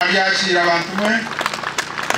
Mwabyakira bantu mwe,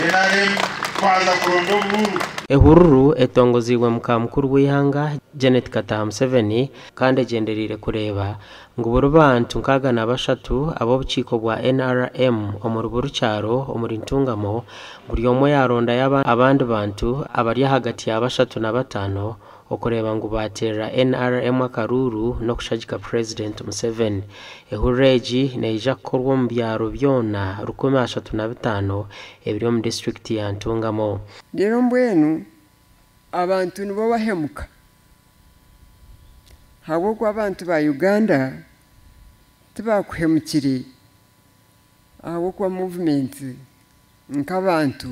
NRM twaza kuronda oburuuru. Ehururu etongoziibwe muka mukuru w'eihanga Janet Kataha Museveni kandi egyendereire kureeba ngu buri bantu 63 ab'obukiiko bwa NRM omuri buri kyaro omuri Ntungamo buri omwe yarondayo abandi bantu abari ahagati ya 3 na 5 okureeba ngu bateerera NRM akaruuru n'okushagika Purezidenti Museveni. Ehururu egi neija kukorwa omu byaro byona 1035 ebiri omu disiturikiti ya Ntungamo. Reero mbwenu abantu nibo bahemuka ahabw'okuba abantu ba Uganda tibakuhemukire ahabw'okuba movement nk'abantu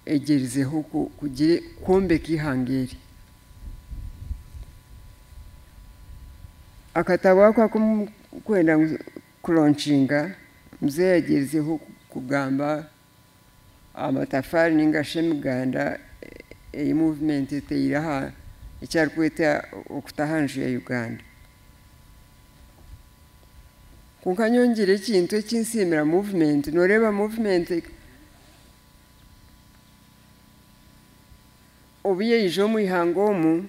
egyerizeho kwombeka eihanga eri. Akatabo ako aku mukwenda kulonkinga muzeeyi agyerizeho kugamba amatafaari ninga shi emiganda ei movement eteire aha eki arikweta okuta aha nju ya Uganda. Kwonka nyongyere ekintu eki nsiimira movement, nooreeba movement obu yaija omu ihanga omu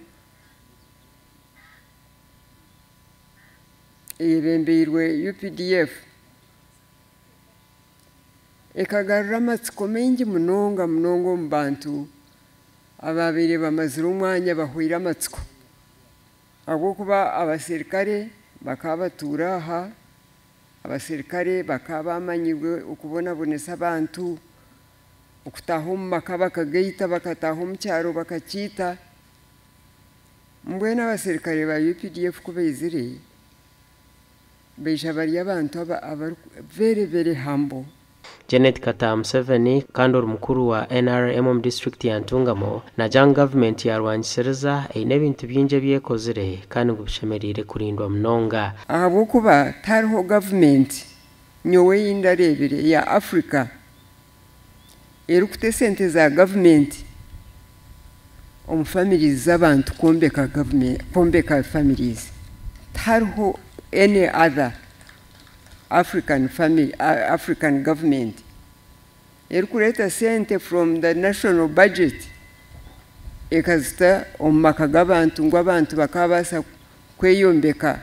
eyebembeirwe UPDF ekagarura amatsiko maingi munonga munonga omu bantu ababaire bamazire omwanya bahweire amatsiko ahabw'okuba abaserikare bakaba batuura aha, abaserikare bakaba bamanyirwe okubonabonesa abantu, okutaaha omu maka bakagaita, bakataaha omu kyaro bakakiita. Mbwenu abaserikare ba UPDF ku baizire, baija bari abantu abari very very humble. Janet Kataha Museveni kandi ori mukuru wa NRM omu disiturikiti ya Ntungamo naagira ngu gavumenti ya Rwangisiriza eine ebintu bingi ebi ekozire kandi ngu bishemereire kurindwa munonga. Ahabw'okuba tihariho gavumenti nyowe ei ndareebire eya Africa erikuta esente za gavumenti omu families z'abantu kwombeka gavumenti kwombeka families. Tihariho any other African family African government erikureeta sente from the national budget ekazita omu maka g'abantu ngu abantu bakabaasa kweyombeka,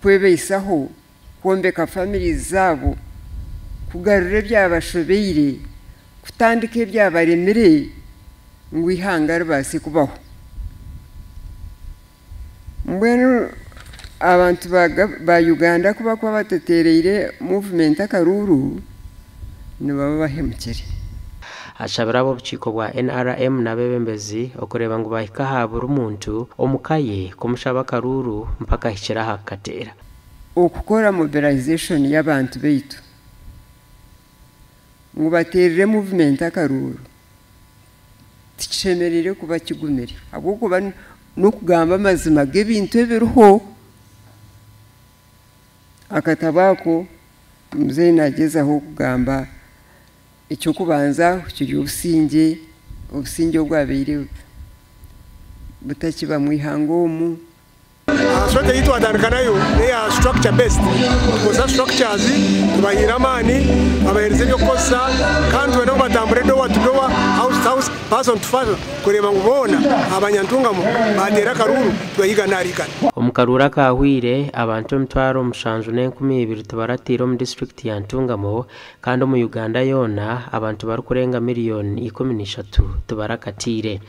kwebaisaho, kwombeka families zaabo, kugarura ebyabashobeire, kutandika ebyabaremire ngu eihanga ribaase kubaho. Mbwenu abantu ba Uganda ku bakuba batateereire movement akaruuru nibaba bahemukire. Ashabire ab'obukiiko bwa NRM n'abeebembezi okureeba ngu baahika aha buri muntu omu ka ye kumushaba akaruuru mpaka ahikire aha kukateera. Okukora mobilization y'abantu baitu ngu bateerere movement akaruuru tikishemereire kuba kigumire ahabw'okuba n'okugamba amazima g'ebintu ebiriho. Akatabo ako muzeeyi naagyezaho kugamba eky'okubanza kiri obusingye, obusingye obwabaire butakiba mu ihanga omu. Strategy ei twatandika nayo n'eya structure based. Tukozesa structures, tubahiire amaani, tubaheereza eby'okukozesa kandi twenda ngu batambure door to door, house to house, person to person kureeba ngu boona abanyantungamo baateera akaruuru tubahiga ahari igana. Omu karuuru akaahweire, abantu 7,002 tibaratiire omu disiturikiti ya Ntungamo kandi omu Uganda yoona abantu barikurenga miriyoni 13 tibarakatiire.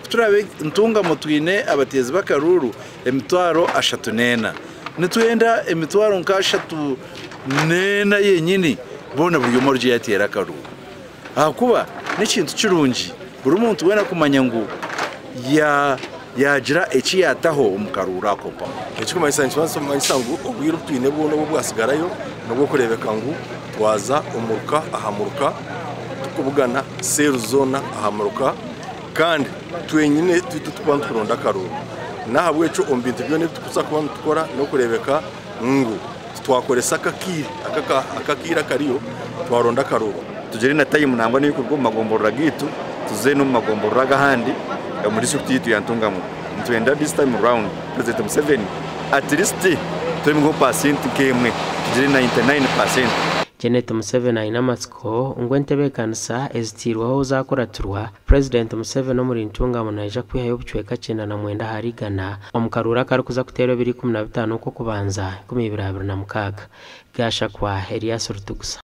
Ku turaabe Ntungamo twine abateezi b'akaruuru 34,000. Nitwenda nka 34,000 yenyini boona buri omwe orugye yateera akaruuru. Ahakuba n'ekintu kirungi buri muntu weena kumanya ngu yaagira eki yaataho omu karuuru ako mpaho. Ekikumanyisa nikimanyisa ngu obwire obu twine bwona obu bwasigarayo n'obw'okureebeka ngu twaza omuruka aha muruka tukubugana seeru zoona aha muruka kandi twenyine twite tukuba nituronda akaruuru. N'ahabw'ekyo omu bintu byona ebi tukuza kuba nitukora n'okureebeka ngu titwakoresa akakiire akariyo twaronda akaruuru. Tugire na tayimu nangwa n'ebikorwa omu magomborora gaitu tuze n'omu magomborora ag'ahandi omu disiturikiti yaitu ya Ntungamo. Nitwenda this time round President Museveni at least Tureebe ngu pasenti nk'emwe tugire 99%. Janet Museveni aine amatsiko ngu entebeekanisa ezitiirweho zaakuratirwa, Purezidenti Museveni omuri Ntungamo naija kwihayo obucweka 99 ahari igana omu karuuru akarikuza kuteerwa ebiro 15 Okw'okubanza 2026. Gashakwa Elias Rutugusa.